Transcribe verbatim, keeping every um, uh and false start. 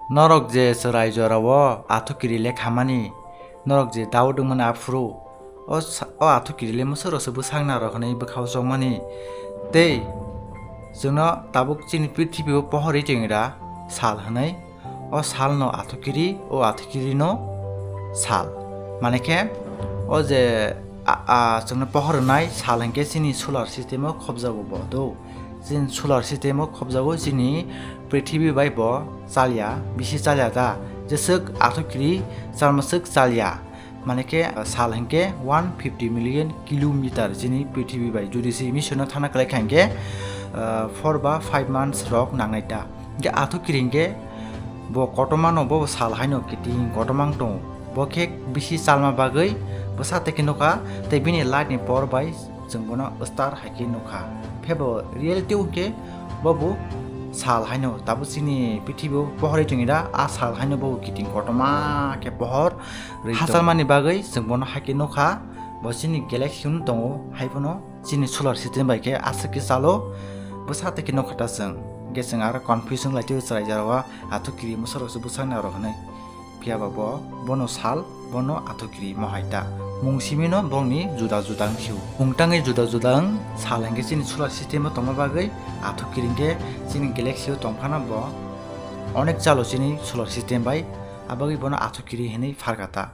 Norok je chwrai jorao athukiri lekhamani, norok je doubt wngmani aphuru, o sa-, o athukiri le mwswk rokse bwsakna rok hwnwi bwkhao chongmani. Tei chwngno tabuk chini prithibi o pohorwi tongwira sal hwnwi, o salno athukiri, o athukirino sal. Mane khe o je a, a, chwngno pohor rwnai sal hwnkhe chini solar system o khobjago bo do. Chini solar system o khobjago chini prithibi bai bo chalya, bisi chalya da. Jeswk athukiri chalmaswk chalya. Mane khe, uh, sal hwnkhe one fifty million kilometer chini prithibi bai. Jodi se mission no thana kwlai kha hwnkhe, uh, four ba five months rok nangnai ta. Hwnkhe athukiri hwnkhe bo kotorma no, bo sal haino kiting kotorma wng tongo. Bo khe bisi chalma bagwi bwsa tei khe nukha, tei bini light ni power bai chwng bono star hai khe nukha. Phebo reality o hwnkhe bo bo sal haino, tabuk chini prithibi o pohorwi tongwira, a sal haino bo kiting kotorma khe pohor rwi tongo. Hachalmani bagwi chwng bono hai khe nukha, bo chini galaxy no tongo, hai phano chini solar system bai khe aswk khe chalo, bwsa tei khe nukha ta chwng. Hwnkhe chwng aro confuse wng lai twi chwrai jora o athukiri mwswk rokse bwsakna rok hwnwi. Phiya ba bo, bono sal, bono athukiri mohai ta. Mung simi no bongni juda juda wng sio. Mung tangwi juda juda wng, sal hwnkhe chini solar system o tongma bagwi, athukiri hwnkhe chini galaxy o tongphano bo onek chalo chini solar system bai, abagwi bono athukiri hwnwi pharkha ta.